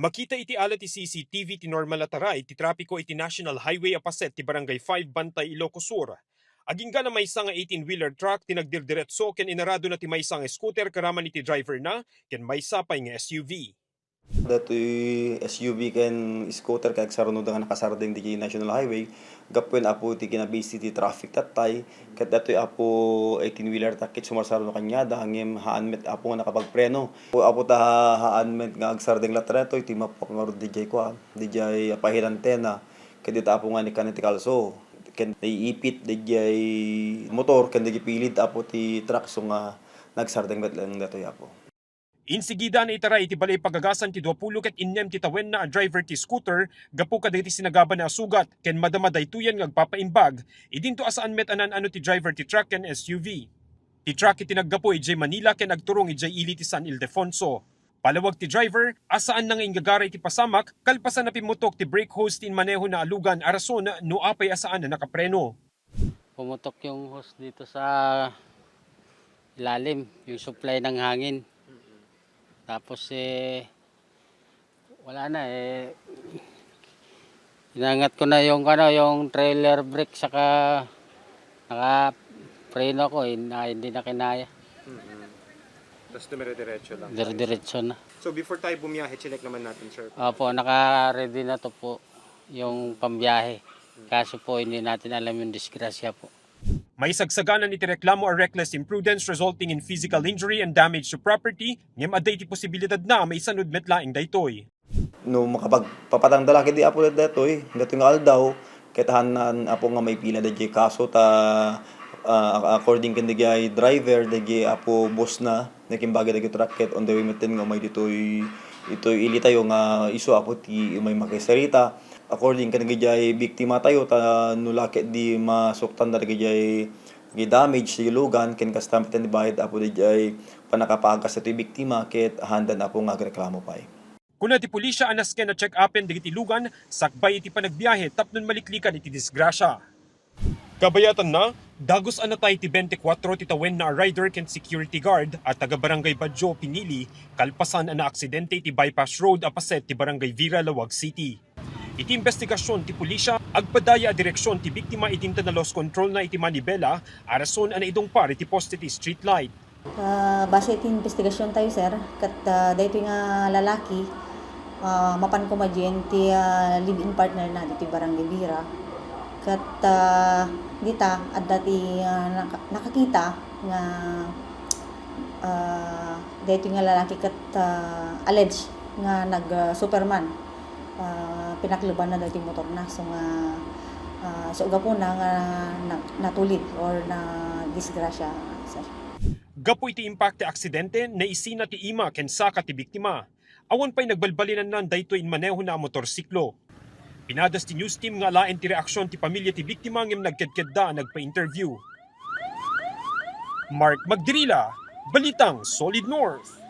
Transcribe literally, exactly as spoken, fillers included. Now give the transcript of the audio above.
Makita iti ala ti C C T V ti normal a taray ti trapiko iti National Highway a paset ti Barangay five Bantay, Ilocos Sur. Agingga na maysa nga eighteen-wheeler truck ti nagdirdiretso ken inarado na ti maysa nga scooter karaman iti driver na ken maysa pay nga S U V. Datoy S U V ken scooter ket agsarunoda nga nakasardeng diay National Highway gapuin, Apo, iti kinabisi ti traffic tattay, ket datoy, Apo, eighteen-wheeler truck ket sumarsaruno kaniada ngem haan met, Apo, nga nakapagpreno. Apo, ta haan met nga agsardeng latta daytoy, timmappok ngarud diay kuan, diay pahiran tena, ket dita, Apo, nga nikkan iti kalso, ken naiipit diay motor ken diay pilid, Apo, ti truck, so nga nagsardeng met laeng datoy, Apo. Insigida a naitaray iti balay pagagasan ti duapulo ket innem ti tawenna a driver ti scooter gapu kadagiti sinagabana a sugat ken madama daytoyen nga agpapaimbag idinto a saan met a naan-ano ti driver ti truck ken S U V. Ti truck iti naggapu idiay Manila ken agturong idiay ili ti San Ildefonso. Palawag ti driver a saanna nga inggagara iti pasamak kalpasan a pimmutok ti brake hose ti inmanehona a lugan a rason no apay a saan a nakapreno. Pumutok yung hose dito sa ilalim, yung supply ng hangin. Tapos, eh, wala na, eh, inangat ko na yung, ano, yung trailer brake, saka nakapreno ako, eh, na, hindi na kinaya. Mm-mm. Tapos dumire-diretso lang. Dire-diretso na. So, before tayo bumiyahe, chinek naman natin, sir. Opo, naka-ready na to po yung pambiyahe. Kaso po, hindi natin alam yung disgrasya po. Maisagsaganan iti reklamo a reckless imprudence resulting in physical injury and damage to property, ngem adda iti posibilidad na maisanud met laeng daytoy. No makapagpapatang da la ketdi, Apo, daytoy, daytoy nga aldaw, ket haanna, Apo, nga maipila daydiay kaso ta, ah, according ken daydiay driver, daydiay, Apo, boss na, nakimbagi dagiti truck ket on the way metten nga umay ditoy, itoy ili tayo nga isu, Apo, ti umay makisarita. According ken daydiay biktima tayo, ta no la ketdi masuktan dagiti, dagiti damage ti lugan, ken kasta metten ti bayad, Apo, daydiay pannakapagas daytoy biktima, ket haandan, Apo, nga agreklamo pay. Kuna ti pulisya a nasken a check-upen dagiti lugan sakbay iti panagbiahe tapno maliklikan iti disgrasya. Kabayatanna, dagus a natay ti twenty-four ti tawenna a rider ken security guard a taga Barangay Badjo, Pinili, kalpasan a naaksidente iti bypass road a paset ti Barangay Vera, Laoag City. Iti imbestigasyon ti pulisya, agpadaya a direksyon ti biktima idinta na-lost control na iti manibela a rason a naidungpar iti poste ti street light. Ah, base iti investigasyon tayo, sir, ket, ah, daytoy nga lalaki, ah, mapan koma diay ti, ah, live-in partner na ditoy Barangay Vera. Ket, ah, dita, adda ti, ah, naka-, nakakita nga, ah, daytoy nga lalaki ket, ah, alleged nga nag, ah, Superman. Ah, pinakluban na daytoy motor na. So nga, ah, so gapuna nga nag-, natulid or nadisgrasya, sir. Gapu iti impact ti aksidente, naisina ti ima ken saka ti biktima. Awan pay nagbalbalinannan daytoy inmanehona a motorsiklo. Pinadas ti news team nga alaen ti reaksion ti pamilya ti biktima ngem nagkedkedda a nagpa-interview. Mark Magdirila, Balitang Solid North.